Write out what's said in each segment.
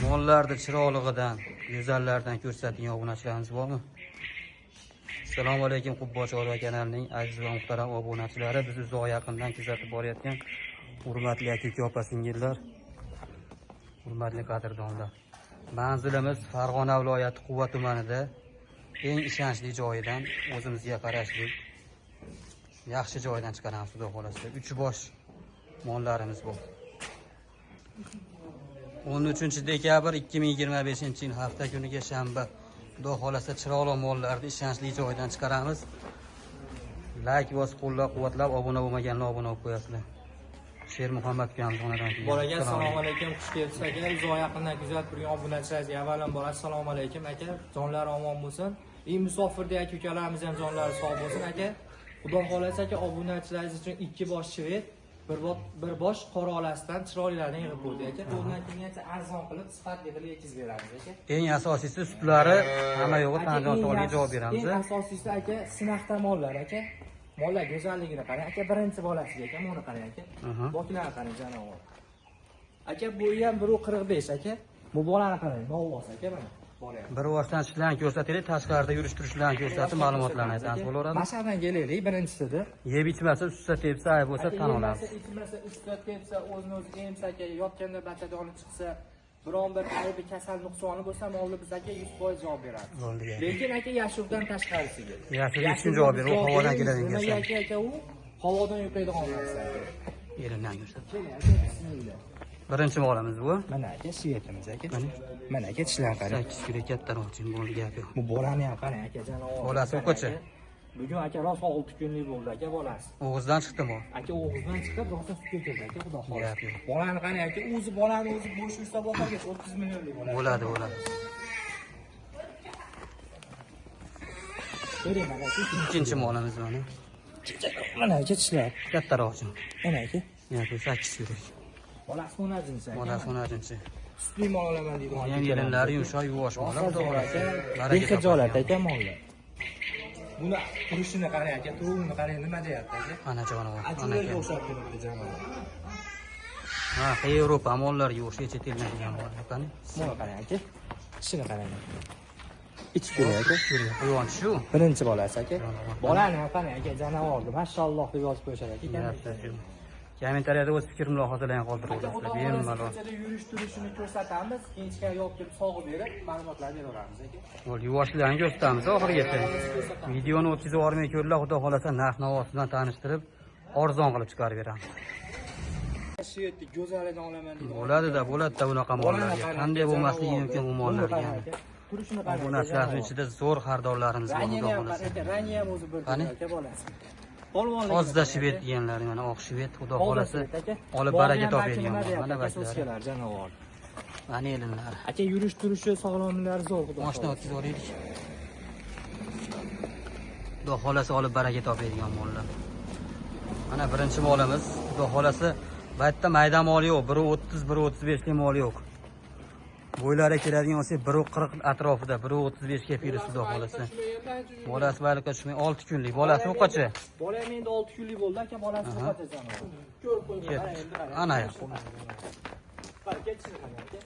Mollarni chiroylig'idan, go'zallaridan ko'rsatgan obunachilarimiz bormi? Assalomu alaykum Qubbo Chorva kanalining aziz va muhtaram obunachilari, bizni uzoq yaqindan kuzatib borayotgan hurmatli aka opa singillar, hurmatli qadrdonlar. Manzilimiz Farg'ona viloyati Quva tumanida eng ishonchli joyidan, o'zimizga qarashli yaxshi joydan chiqaramiz xudo xolasa. 3 bosh mollarimiz bor. 13 dekabr 2025 yil hafta kuniga shanba. Xudo xolasa chiroyli mollarni ishonchli joydan chiqaramiz. Layk bosib, qo'llab-quvvatlab, obuna bo'lmaganlar obuna bo'lib qo'yasizlar. Sher Muhammad ukamiz xonadan kelgan. Bor aka, assalomu alaykum, xush kelibsiz aka. Uzoq yaqindan kuzatib turgan obunachilarimizga avvalambor assalomu alaykum aka. Jonlari omon bo'lsin. Eng musofirda aka ukalarimiz ham jonlari sog' bo'lsin aka. Xudo xolasa aka, obunachilaringiz uchun 2 bosh shved, bir bosh qora olasidan chiroylilardan yig'ib qo'ydik aka. Qo'ldan kelgancha arzon qilib, sifatli qilib yetkazib beramiz aka. Eng asosiysi sutlari hamma yo'g'i Aka, tan jon eng sog'ligiga javob beramiz. Eng asosiysi aka, sinaqda mollar aka. Mollar go'zalligini qarang aka, birinchi bolasiga aka, buni qarang aka. Boklarni qarang janavor. Aka, bu ham 1.45 aka. Bu bolani qarang, novvos aka mana. Bola. Bir boshdan sutlarni ko'rsataylik, tashqarida yurish turishlarini ko'rsatib, ma'lumotlarni aytamiz bo'laveradi. Mashadan kelaylik birinchisida. Yeb ichmasa, sutsa tepsa, ayb bo'lsa Aka, tan olamiz. yemasa, ichmasa, ustida tepsa, o'zini o'zi emsa aka, yotganda bachadoni chiqsa, biron bir aybi, kasal nuqsoni bo'lsa, molni biz aka 100% javob beramiz. Bo'ldi. Lekin aka, yashuvdan tashqarisiga. Yashuv uchun javob beradi, u havodan keladigan Nimaga kasal. aka, aka u havodan yuqadigan narsa aka. Elindan ko'rsat. Keling aka, bismillah. Birinchi molimiz bu. Mana aka, svetimiz aka. Mana. Mana aka, tishlarni qarang. 8 kilo kattaroq jin bo'ldi, gap yo'q. Bu bolani ham qarang aka, janavor. Bolasi o'qochi. Bugun aka rosa 6 kunlik bo'ldi aka bolasi. O'g'izdan chiqdimi? Aka o'g'izdan chiqib rosa sutga kirdi aka, xudo xohlasa. Gap yo'q. Bolani qarang aka, o'zi bolani o'zi bo'sh yursa boqarga 30 millionlik bo'ladi. Bo'ladi, bo'ladi. Bering mana aka. Ikkinchi molimiz mana. Mana aka tishlar. Kattaroq jin. Mana aka. Gap yo'q, 8 kilo. Bolasi o'najinchi aka. Bolasi 10-chi. Sutli mol olaman deydi. Ham yelinlari yumshoq, yuvosh mola, Rosa xudo zo'r xohlasa. aka. Baraka Bexijolat topadigan. aka mollar. Buni turishini qarang aka, turuvini qarang, nima deyapti aka? Ana jonivor, ana Ajulaga aka. o'xshab turibdi janavor. Ha, Yevropa mollariga o'xshaydi, chet eldan kelgan mollar. Qani? Buni qarang aka. Tishini qarang. Ichib ko'ring aka. Quyon shu. Birinchi bolasi aka. Janavor. Bolani ham qarang aka, janavorni mashalloh deb yozib qo'yishadi aka. Kommentariyada o'z fikr mulohazalarini Aka, qoldirib xudo olasizlar. xohlasa Bemalol. ko'chada yurish turishini ko'rsatamiz, keyin ichkari olib kelib sog'ib berib, ma'lumotlar beraveramiz aka. Bo'ldi, yuvoshlarni ko'rsatamiz oxirigacha. Videoni o'tkazib yubormay ko'ringlar, xudo xolasa narx navosi bilan tanishtirib, arzon qilib chiqarib beramiz. Shu yerda go'zalidan olaman deydi. Bo'ladida, bo'ladida bunaqa mollarga. Qanday bo'lmasligi mumkin bu mollarga. Turishini qarang. Obunachilarning ichida zo'r xaridorlarimiz bor, Rangini xudo ham xolasa. qarang aka, rangi ham o'zi bir Qani? aka bolasi. Polvonligini Tozda qarang shved aka. deganlari mana oq shved, xudo Tozda xolasa shved aka. olib Bolani baraka ham topadigan nima mol. deyapti Mana aka, bachlar. so'zkalar janavor. Mana elinlari. Aka yurish turishi sog'lomlari zo'r xudo. Moshina o'tkazib yuboraylik. Xudo xolasa olib baraka topadigan mollar. Mana birinchi molimiz, xudo xolasa bu yerda mayda mol yo'q, 1.30, 1.35 lik mol yo'q. Bo'ylari keladigan bo'lsak 1.40 atrofida, 1.35 ga berib xudo xolasa. Bolasi bayliqqa tushmay 6 kunlik, bolasi o'qachi. Bola ham endi 6 kunlik bo'ldi aka, bolasi o'qacha janavor. Ko'rib qo'ying, qarang endi qarang. Ana yo'q. Qara, ketishini qarang aka.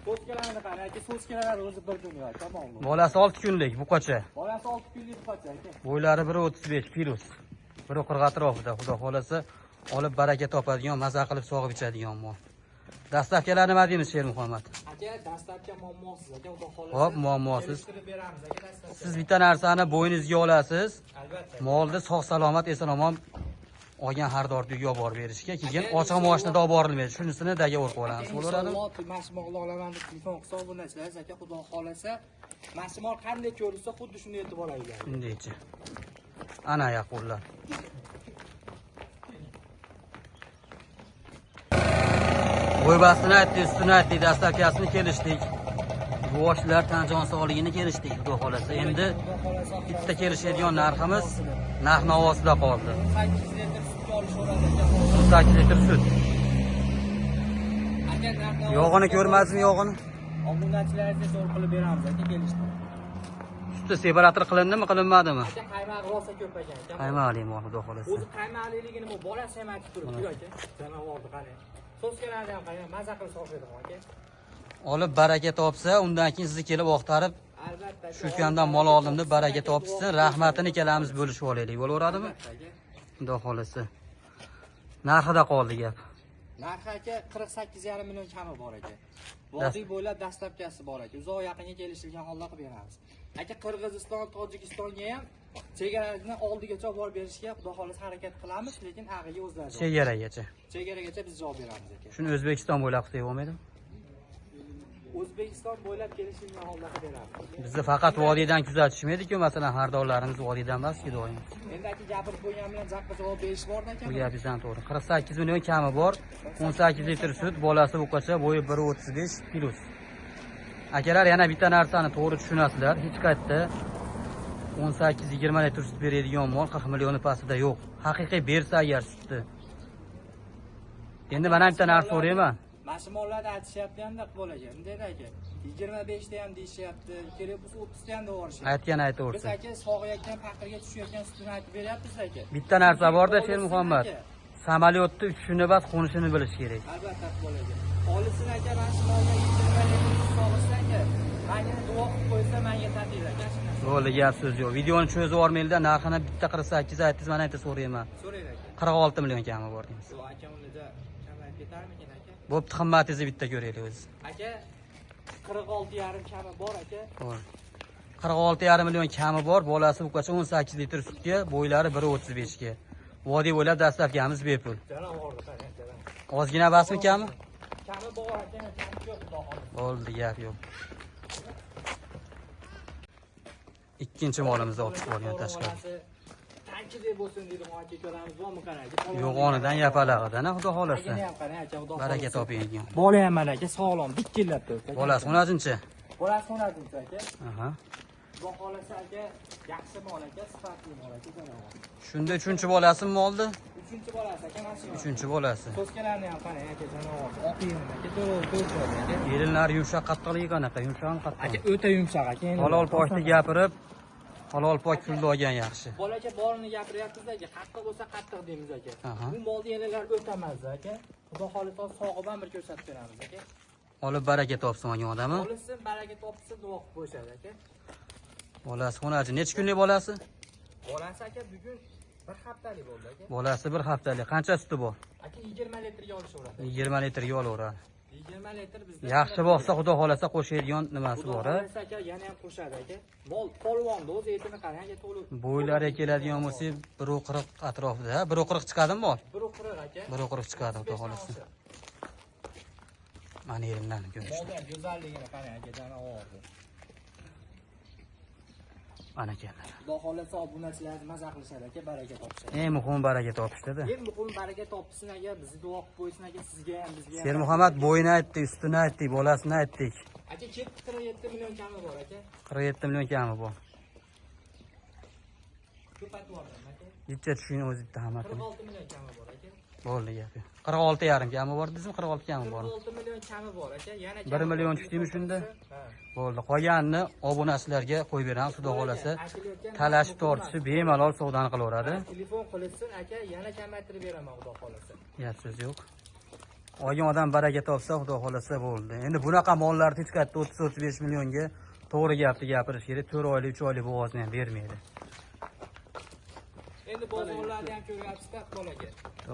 So'zkalarni qarang aka, so'zkalar o'zi bir dunyo aka molni. Bolasi 6 kunlik, buqacha. Bolasi 6 kunlik buqacha aka. Bo'ylari 1.35 plus. 1.40 atrofida, xudo xolasa olib baraka topadigan, maza qilib sog'ib ichadigan mol. Dastavkalar nima deymiz Sher Muhammad? Aka, dastlabki muammosiz aka, xudo xolasa. Hop, muammosiz. Kelishtirib beramiz aka dastlabki. Siz bitta narsani bo'yningizga olasiz. Albatta. Molni sog' salomat, eson omon olgan xaridorni uyga olib borib berishga, keyin ochiq moshinada olib borilmaydi. Shunisini договор qilib olamiz. Bo'laveradi. Inshaalloh mana shu molni olaman deb telefon qilsa obunachilar aka, xudo xolasa mana shu mol qanday ko'rinsa xuddi shunday etib oladilar. Shundaychi. Ana yaqinlar. Bo'ybasini aytdik, ustini aytdik, dastlabkasini kelishdik. Yuvoshlar tan jon sog'ligini kelishdik, xudo xolasa. Endi bitta kelishadigan narximiz narx navosida qoldi. 8 litr sutga olishaveradi aka. 8 litr sut. Aka, narx Yog'ini ko'rmadingizmi, yog'ini? Obunachilarga zo'r qilib beramiz aka, kelishdi. Sutni separator qilindimi, qilinmadimi? Aka, qaymog'i rosa ko'p ekan aka. Qaymog'li mol, xudo xolasa. O'zi qaymog'liligini bu bolasi ham aytib turibdi aka. Janavorni qarang. Soskalarni ham qarang, maza qilib sog'adi aka. Olib baraka topsa, undan keyin sizni kelib oqtarib, Albatta. shu ukamdan mol oldim deb baraka topsin, rahmatini ikkalamiz bo'lishib olaylik. Bo'laveradimi? Albatta aka. Xudo xolasa. Narxida qoldi gap. Narxi aka 48,5 million kami bor aka. Vodiy bo'ylab dastlabkasi bor aka. Uzoq yaqinga kelishilgan holda qilib beramiz. Aka Qirg'iziston, Tojikistonga ham chegarani oldigacha borib berishga xudo xohlasa harakat qilamiz, lekin ag'iga o'zlari javob. Chegaragacha. Chegaragacha biz javob beramiz aka. Shuni O'zbekiston bo'ylab qilsak bo'lmaydimi? O'zbekiston bo'ylab kelishilgan holda qilib beramiz. Bizni faqat vodiydan kuzatishmaydi-ku, masalan, xaridorlarimiz vodiydan emas-ku doim. Endi aka gapirib qo'ygan bilan jaqqa javob berish borda aka. Bu gapingizdan to'g'ri. 48 million kami bor. 18 litr sut, bolasi buqacha, bo'yi 1.35 plus. Akalar, yana bitta narsani to'g'ri tushunasizlar. Hech qayerda 18-20 litr sut beradigan mol 40 millioni pastida yo'q. Haqiqiy bersa agar sutni. Endi mana bitta narsa so'rayman. Mana shu mollarni aytishyapti hamda Iqbol aka. Bunday aka. 25 ta ham deyishyapti, kerak bo'lsa 30 ta ham deyorishyapti. Aytgan Biz aytaversin. aka sog'ayotgan paqirga tushayotgan sutini aytib beryapmiz aka. Bitta narsa borda Shermuhammad. Samolyotni uchishini bas qo'nishini bilish kerak. Albatta Iqbol aka. Olisin aka mana shu molga 20 litr sut sog'ishsa aka. Manga duo qilib qo'ysa manga tatiydi aka shu narsa. Bo'ldi, gap so'z yo'q. Videoni cho'zib yubormanglar, narxini bitta 48 aytdingiz, mana bitta so'rayman. So'rang aka. 46 million kami bor deymiz. Yo'q aka unda kamayib ketarmikin aka? Bo'pti, qimmatingizni bitta ko'raylik o'zi. Aka 46,5 kami bor aka. To'g'ri. 46,5 million kami bor, bolasi buqacha 18 litr sutga, bo'ylari 1.35 ga. Vodiy bo'ylab dastlabkimiz bepul. Janavorni qarang, janavor. Ozgina basmi kami? Kami bor aka, kami yo'q xudo xohlasa. Bo'ldi, gap yo'q. Ikkinchi molimizni olib chiqib olgan tashqari. Tankidek bo'lsin deydi, aka ko'ramiz, bormi qarang. Yo'g'onidan yapalag'idan, xudo xolasa. Tagini ham qarang aka, xudo Baraka xohlasa. toping ekan. Bola ham mana aka sog'lom, bikillab turibdi. aka. Bolasi o'nazinchi. Bolasi o'nazinchi aka. Aha. Xudo xohlasa aka, yaxshi mol aka, sifatli mol aka janavor. Shunda uchinchi bolasimi moldi? Uchinchi bolasi aka mana shu. Uchinchi bolasi. Ko'zkalarni ham qarang aka janavor. Oq yerim aka, to'g'ri to'g'ri aka. Erinlari yumshoq qattiqligi qanaqa? Yumshoqmi Aka qattiqmi? o'ta yumshoq aka. endi. Halol pokni gapirib, halol pok pulni olgan yaxshi. Bolacha borini gapiryapmiz aka, qattiq bo'lsa qattiq deymiz aka. Aha. Bu molni yanalar o'tamiz aka. Xudo xohlasa sog'ib ham bir ko'rsatib beramiz aka. Olib baraka topsin olgan odami. Olsin, baraka topsin, duo qilib qo'yishadi aka. Bolasi xo'nachi. Necha kunlik bolasi? Bolasi aka bugun bir haftalik bo'ldi aka. Bolasi bir haftalik. Qancha suti bor? Aka 20 litrga olishaveradi. 20 litrga olaveradi. 20 litr bizda. Yaxshi boqsa, xudo xolasa qo'shadigan nimasi Xudo bor, a? xohlasa aka yana ham qo'shadi aka. Mol polvonni o'zi etini qarang aka to'liq. Bo'ylari keladigan bo'lsa 1.40 atrofida, 1.40 chiqadimi mol? 1.40 aka. 1.40 chiqadi, xudo xolasa. Mana erinlarni ko'rish. Molning go'zalligini qarang aka, janavorni. Mana ekanlar. Xudo xohlasa obunachilar maza qilishadi aka, baraka topishadi. Eng muhimi baraka topishdi-da. Eng muhimi baraka topsin aka, bizni duo qilib qo'ysin aka, sizga ham bizga ham. Shermuhammad bo'yini aytdik, ustini aytdik, bolasini aytdik. Aka ketdi 47 million kami bor aka. 47 million kami bor. Ko'paytirib yubordim aka. Bitta tushing o'zi bitta hammasini. 46 million kami bor aka. Bo'ldi gap. 46,5 kami bor dedim, 46 kami bor. 46 million kami bor aka. Yana 1 million tushdimi shunda? Ha. Bo'ldi. Qolganini obunachilarga qo'yib beramiz, xudo xolasa. Talashib tortishib bemalol savdoni qilaveradi. Telefon qilsin aka, yana kamaytirib beraman xudo xolasa. Gap so'z yo'q. Olgan odam baraka topsa, xudo xolasa bo'ldi. Endi bunaqa mollarni hech qayerda 30-35 millionga to'g'ri gapni gapirish kerak. 4 oylik, 3 oylik bo'g'ozni ham bermaydi. Endi bozorlarni ham ko'ryapsiz-da, Iqbol aka.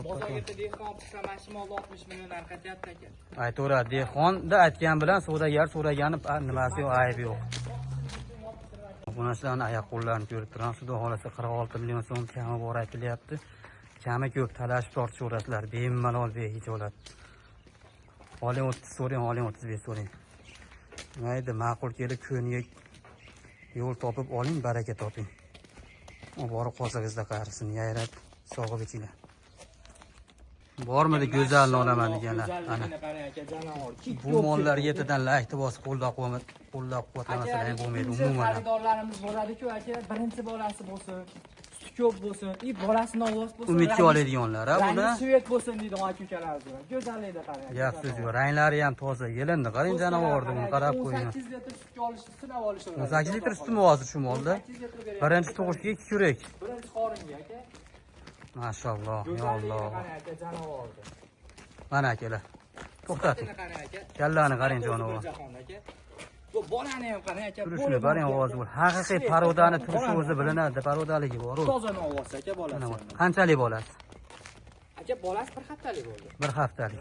Bozorga bitta dehqon chiqsa, mana shu molni 60 million narx aytyapti aka. Aytaveradi, dehqonda aytgan bilan savdogar so'ragani nimasi yo'q, aybi yo'q. Obunachilarni oyoq qo'llarini ko'rib turamiz. Xudo xolasa 46 million so'm kami bor aytilyapti. Kami ko'p talashib tortishaverasizlar, bemalol behijolat. Oling 30 so'rang, oling 35 so'rang. Nima edi, ma'qul kelib ko'niga yo'l topib oling, baraka toping. O borib qolsa qarisin, yayrab sog'ib ichinglar. Bormidi go'zalni olaman deganlar. Ana. Go'zalligini qarang aka, janavor. Bu mollarga ertadan laykni bosib qo'llab quvvatlamasalar ham bo'lmaydi umuman. ham. Xaridorlarimiz bo'ladi-ku aka, birinchi bolasi bo'lsin, suti ko'p bo'lsin, i bolasi novvos bo'lsin. Umidga oladiganlar, ha, Rangi bular. svet bo'lsin deydi aka ukalarimiz. Go'zallikni qarang. aka, Gap so'z yo'q. janavor. Ranglari ham toza, yelinni qarang janavorni, buni qarab qo'ying. 18 litr sutga olish, sinab olishaveradi. 18 litr sutmi hozir shu molda? 18 litr beryapti. Birinchi tug'ishga ikki yurak. Birinchi qoringa aka. Mashalloh, yo Go'zalligini Alloh. qarang aka, janavorni. Mana akalar. To'xtating. Kallani qarang jonivor. Bu bolani ham qarang aka. Turishini qarang, ovozi bor. Haqiqiy parodani turishi o'zi bilinadi, parodaligi bor-u. Toza ovoz aka bolasi. Qanchalik bolasi? Aka bolasi bir haftalik bo'ldi. Bir haftalik.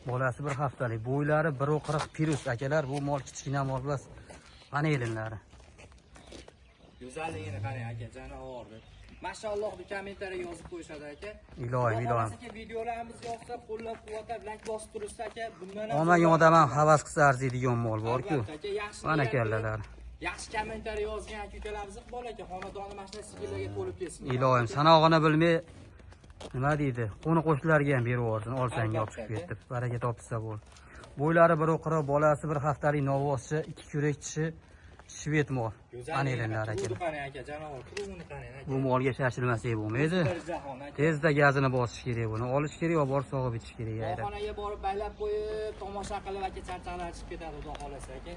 Bolasi bir haftalik. Bo'ylari 1.40 pirus akalar, bu mol kichkina mol emas. Qani elinlari. Go'zalligini qarang aka, jonivorni. Mashalloh deb kommentariy yozib qo'yishadi aka. Iloyim, iloyim. Aka videolarimiz yoqsa, qo'llab-quvvatlab, like bosib turishsa aka, bundan ham olmagan odam ham havas qilsa arziydigan mol bor-ku. Mana kallalar. Yaxshi kommentariy yozgan aka ukalarimiz bor aka, xonadoni mashina sigirlarga to'lib ketsin. Iloyim, sanog'ini bilmay nima deydi? Qo'ni qo'shnilarga ham berib yuborsin, olsang yopishib ketib, baraka topsa bo'l. Bo'ylari 1.40, bolasi bir haftalik novvoschi, 2 kurak tishi shved mol. Ana elinlar aka. Bu molga shashilmasak bo'lmaydi. Tezda gazini bosish kerak, buni olish kerak va borib sog'ib ichish kerak. Molxonaga borib baylab qo'yib, tomosha qilib aka charchaqlar chiqib ketadi, xudo xolasa aka.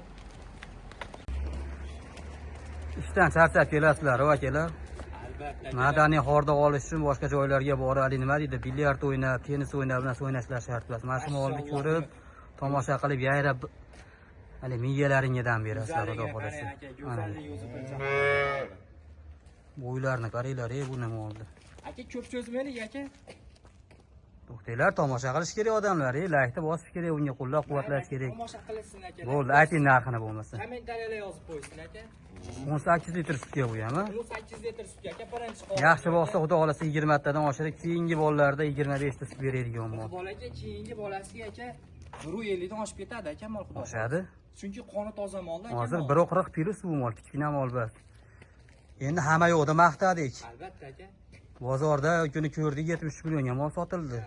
Ishdan charchab kelasizlar, akalar. Albatta. Madaniy hordiq olish uchun boshqa joylarga borib, nima deydi, bilyard o'ynab, tennis o'ynab, narsa o'ynashlar shart emas. Mana shu molni ko'rib, tomosha qilib, yayrab hali miyalaringga dam berasizlar, xudo xolasa. Bo'ylarini qaranglar, bu nima oldi? Aka ko'p cho'zmaylik aka. To'xtanglar, tomosha qilish kerak odamlar, laykni bosish kerak, unga qo'llab-quvvatlash kerak. Tomosha qilsin aka. Bo'ldi, ayting narxini bo'lmasa. Kommentariyalar yozib qo'ysin aka. 18 litr sutga bu ham, 18 litr sutga aka, birinchi qor. Yaxshi boqsa, xudo xolasa 20 tadan oshirib, keyingi bolalarda 25 ta sut beradigan mol. Bolaga keyingi bolasiga aka 1.50 dan oshib ketadi aka mol xudo. Oshadi. Chunki qoni toza molda aka. Hozir 1.40 plus bu mol, kichkina mol bas. Endi hamma yo'qda maqtadik. Albatta aka. Bozorda kuni ko'rdik, 73 millionga mol sotildi.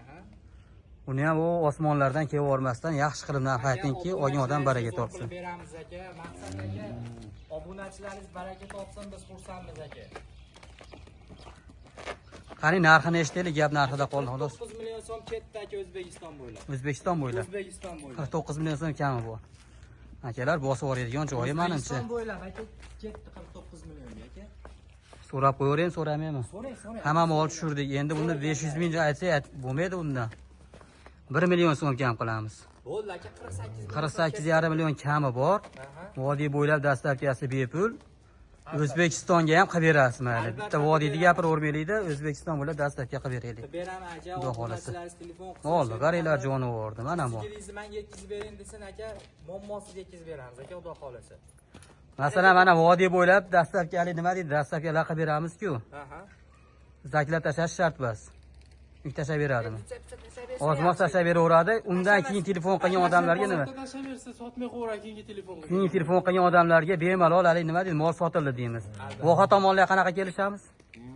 Uni ham u osmonlardan kelib olmasdan yaxshi qilib narx aytingki, olgan odam baraka topsin. Beramiz aka. Maqsad aka, obunachilaringiz baraka topsin, biz xursandmiz aka. Qani narxini eshitaylik, gap narxida qoldi xolos. 9 million so'm ketdi aka O'zbekiston bo'ylab. O'zbekiston bo'ylab. O'zbekiston bo'ylab. 49 million so'm kami bor. Akalar bosib yuboradigan joyi menimcha. O'zbekiston bo'ylab aka ketdi 49 millionga aka. So'rab qo'yavering, so'ramayman. So'rang, so'rang. Hamma mol tushirdik. Endi buni 500 ming aytsak bo'lmaydi undan. 1 million so'm kam qilamiz. Bo'ldi aka, 48 48,5 million kami bor. Vodiy bo'ylab dastlabkisi bepul. O'zbekistonga ham qilib berasiz mayli. Bitta vodiyni gapiravermaylikda, O'zbekiston bo'ylab dastlabki qilib beraylik. Beraman aka, xudo xolasa. Bo'ldi, qaranglar jonivorni, mana bu. Sigiringizni menga yetkazib bering desin aka, muammosiz yetkazib beramiz aka, xudo xolasa. Masalan, mana vodiy bo'ylab dastlabki hali nima deydi, dastlabki qilib beramiz-ku. Zaklab tashlash shart emas. Yuk tashlab beradimi? Ozmoz tashlab beraveradi. Undan keyin telefon qilgan odamlarga nima? Tashlaversa sotmay qo'yar, keyingi telefon qilgan. Keyin telefon qilgan odamlarga bemalol hali nima deydi, mol sotildi deymiz. Voha tomonlarga qanaqa kelishamiz?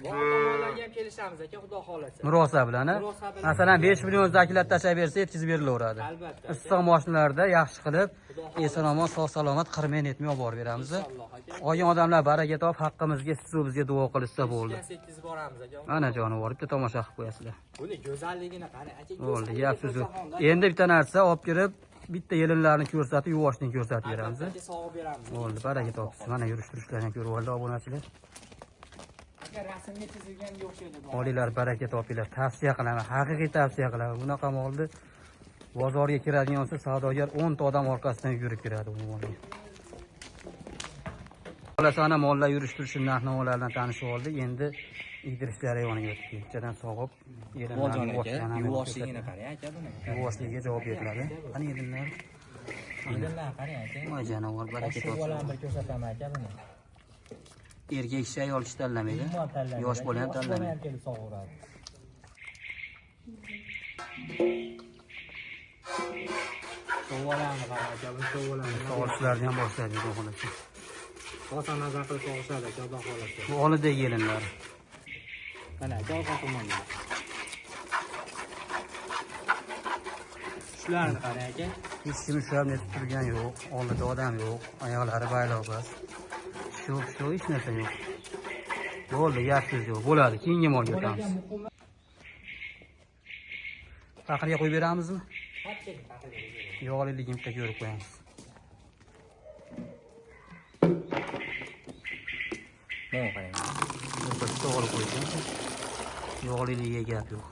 Voha tomonlarga ham kelishamiz aka, xudo xolasa. Murosa bilan, masalan 5 million zaklab tashlab bersa yetkazib berilaveradi. Albatta. Issiq mashinalarda yaxshi qilib, eson-omon, sog' salomat qirmay netmay olib borib beramiz. Olgan odamlar baraka topib, haqqimizga, siz bizga duo qilishsa bo'ldi. Yetkazib boramiz aka. Mana jonivor, bitta tomosha qilib qo'yasizlar. Buni go'zalligini qarang aka. Bo'ldi, gap so'zi. Endi bitta narsa olib kirib, bitta yelinlarni ko'rsatib, yuvoshni ko'rsatib beramiz. Sog'ib beramiz. Bo'ldi, baraka topsiz. Mana yurish turishlarini ko'rib oldi obunachilar. Aka rasmga chizilganga o'xshaydi bu. Olinglar, baraka topinglar. Tavsiya qilaman, haqiqiy tavsiya qilaman. Bunaqa molni bozorga kiradigan bo'lsa, savdogar 10 ta odam orqasidan yugurib kiradi bu molga. Xolasona mollar yurish turishi narx-navolar bilan tanishib oldik. Endi yedirish jarayoniga o'tdik. Kechadan sog'ib, yuvoshligini qarang aka buni. Yuvoshligiga javob beriladi. Qani yelinlar? Yelinlar qarang aka. Voy jonivor, baraka topsin. Bolani bir ko'rsataman aka buni. Erkak kishi ayol kishi tanlamaydi. Yosh bola ham tanlamaydi. Kelib sog'averadi. Sog'averadi qarang aka, bu sog'averadi. Sog'ishlarni ham boshlaydi, xudo xolasa. Oson nazar qilib sog'ishadi aka, xudo xolasa. Bu olidagi yelinlar. Mana aka, orqa tomonda. Shularni qarang aka. Hech kim ushlab netib turgan yo'q, oldida odam yo'q, oyoqlari bayloq bas. Shu hech narsa yo'q. Bo'ldi, gap so'z yo'q. Bo'ladi, keyingi molga o'tamiz. Faqirga qo'yib beramizmi? Yog'liligini bitta ko'rib qo'yamiz. Mana qarang. Bitta olib qo'ygan. Yog'liligiga gap yo'q.